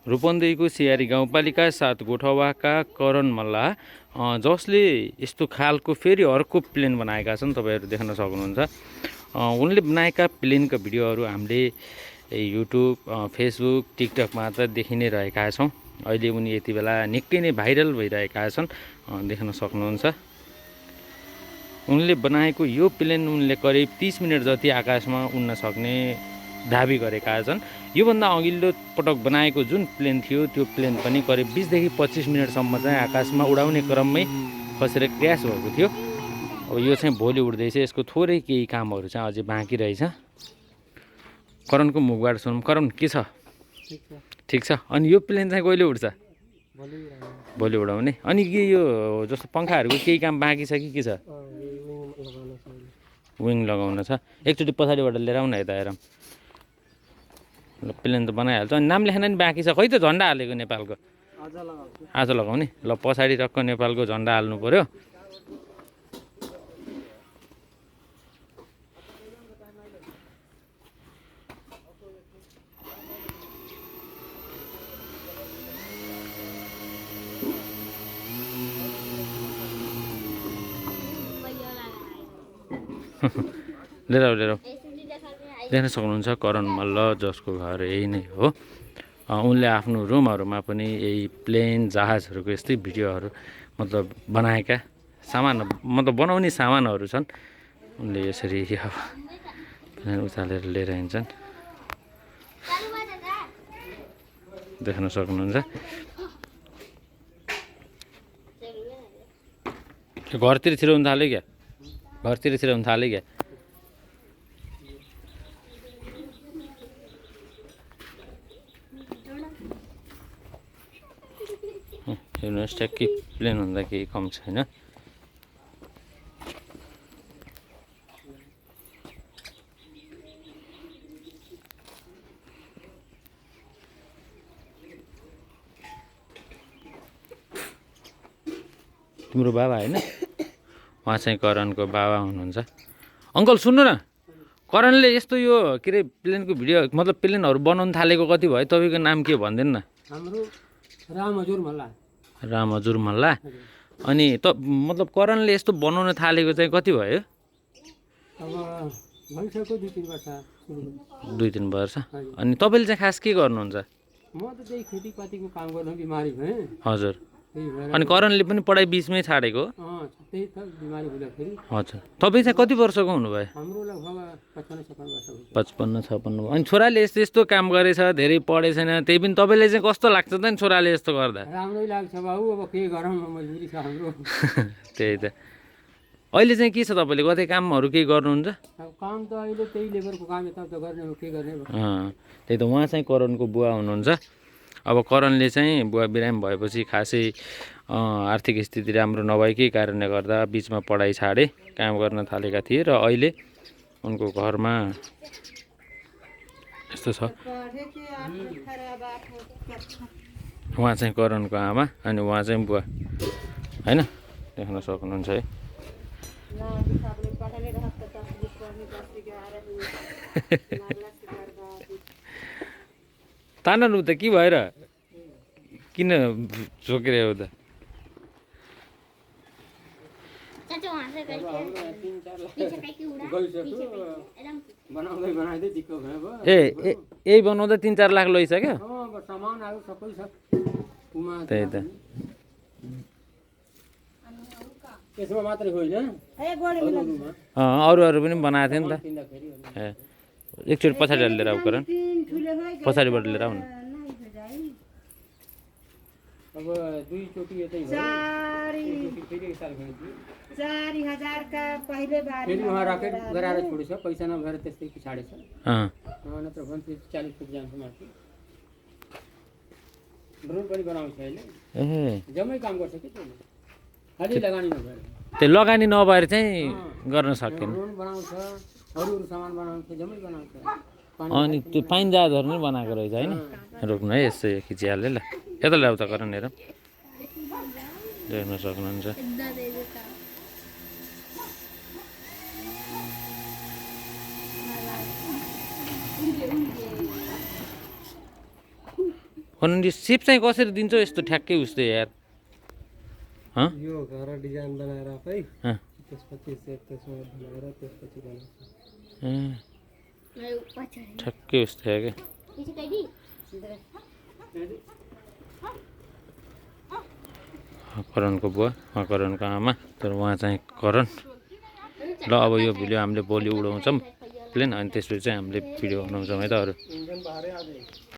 रूपन्देहीको सियारी गाउँपालिका 7 गोठवाका करण मल्ला जसले यस्तो खालको फेरि अर्को प्लेन बनाएका छन्। तपाईहरु देख्न सक्नुहुन्छ। उनले बनाएका प्लेनका भिडियोहरू हामीले युट्युब, फेसबुक, टिकटकमा त देखि नै रहेका छौँ। अहिले उनी यति बेला निकै नै भाइरल भइरहेका छन्, देख्न सक्नुहुन्छ। उनले बनाएको यो प्लेन उनले करिब 30 मिनेट जति आकाशमा उड्न सक्ने दाबी गरेका छन्। योभन्दा अघिल्लो पटक बनाएको जुन प्लेन थियो त्यो प्लेन पनि करिब 20 देखि 25 मिनेटसम्म चाहिँ आकाशमा उडाउने क्रममै खसेर क्र्यास भएको थियो। अब यो चाहिँ भोलि उड्दैछ। यसको थोरै केही कामहरू चाहिँ अझै बाँकी रहेछ। करणको मुखबाट सुनौँ। करण के छ? ठिक छ। अनि यो प्लेन चाहिँ कहिले उड्छ? भोलि उडाउने। अनि के यो जस्तो पङ्खाहरूको केही काम बाँकी छ कि के छ? विङ लगाउन छ। एकचोटि पछाडिबाट लिएर आउन यता हेरौँ। ल प्लेन त बनाइहाल्छ। अनि नाम लेख्न नि बाँकी छ। खै त झन्डा हालेको नेपालको? आज लगाउने। ल पछाडि टक्क नेपालको झन्डा हाल्नु पर्यो। लिएर आऊ। देख्न सक्नुहुन्छ करण मल्ल जसको घर यही नै हो। उनले आफ्नो रुमहरूमा पनि यही प्लेन जहाजहरूको यस्तै भिडियोहरू मतलब बनाएका सामान मतलब बनाउने सामानहरू छन्। उनले यसरी अब प्लेन उचालेर लिएर हिँड्छन्। देख्न सक्नुहुन्छ। घरतिर छिराउनु थाल्यो क्या? घरतिर छिराउनु थाल्यो क्या? हेर्नुहोस् ट्याक्कै प्लेन भन्दा केही कम छैन। तिम्रो बाबा होइन? उहाँ चाहिँ करणको बाबा हुनुहुन्छ। अङ्कल सुन्नु न, करणले यस्तो यो के अरे प्लेनको भिडियो मतलब प्लेनहरू बनाउनु थालेको कति भयो? तपाईँको नाम के भनिदिनु न? हाम्रो रामहजुर मल्ला। रामहजुर मल्ला। अनि त मतलब करणले यस्तो बनाउन थालेको चाहिँ कति भयो? अब भइसक्यो 2-3 वर्ष। 2-3 वर्ष। अनि तपाईँले चाहिँ खास के गर्नुहुन्छ? म त त्यही खेतीपातीको काम गर्न बिमारी भएँ। हजुर। अनि करणले पनि पढाइ बिचमै छाडेको? त्यही त बिमारी हुँदाखेरि। हजुर। तपाईँ चाहिँ कति वर्षको हुनुभयो? हाम्रो लगभग 55-56 वर्ष भयो। 55-56। अनि छोराले यस्तो यस्तो काम गरेछ, धेरै पढेको छैन, त्यही पनि तपाईँले चाहिँ कस्तो लाग्छ त नि छोराले यस्तो गर्दा? राम्रै लाग्छ बाबु, अब के गरौँ, मजबुरी छ हाम्रो। त्यही त। अहिले चाहिँ के छ तपाईँले कतै कामहरू केही गर्नुहुन्छ? अब काम त अहिले त्यही लेबरको काम यता त गर्ने हो, के गर्ने हो। त्यही त। उहाँ चाहिँ करणको बुवा हुनुहुन्छ। अब करणले चाहिँ बुवा बिरामी भएपछि खासै आर्थिक स्थिति राम्रो नभएकै कारणले गर्दा बिचमा पढाइ छाडे, काम गर्न थालेका थिए र अहिले उनको घरमा यस्तो छ। उहाँ चाहिँ करणको आमा अनि उहाँ चाहिँ बुवा होइन? देख्न सक्नुहुन्छ है। ताननु त के भएर किन झोकेर हो त? यही बनाउँदा 3-4 लाख लैसक्यो। त्यही त। अरू पनि बनाएको थियो नि त। एकचोटि पछाडि लिएर आऊ करण। पछाडिबाट लिएर आऊ न। अब 2 चोटी यतै भयो। 4,000 का पहिले बार फेरि उहाँ राकेट गराएर छोडेछ, पैसा नभएर त्यस्तै पिछाडे छ। नत्र भने 40 फुट जान्छ माथि। ड्रोन पनि बनाउँछ अहिले। जम्मै काम गर्छ के त्यो। खालि लगानी नभएर। त्यो लगानी नभएर चाहिँ गर्न सकिन्न। ड्रोन बनाउँछ, अरू सामान बनाउँछ, जम्मै बनाउँछ। अनि त्यो पाइन जहाजहरू पनि बनाएको रहेछ होइन? रोक्नु है, यसो खिचिहाल्यो ल। यता ल्याउ त करण हेरौँ। देख्न सक्नुहुन्छ। अनि यो सेप चाहिँ कसरी दिन्छौ यस्तो ठ्याक्कै उस्तै यार यो घर डिजाइन बनाएर आफै अँ। त्यसपछि सेट त्यसमा बनाएर त्यसपछि बनाउँछ ठ्याक्कै उस्तै हो क्या करणको बुवा करणको आमा तर उहाँ चाहिँ करण ल अब यो भिडियो हामीले भोलि उडाउँछौँ प्लेन अनि त्यसपछि चाहिँ हामीले भिडियो बनाउँछौँ है त अरू इन्जन बाहिरै आउँछ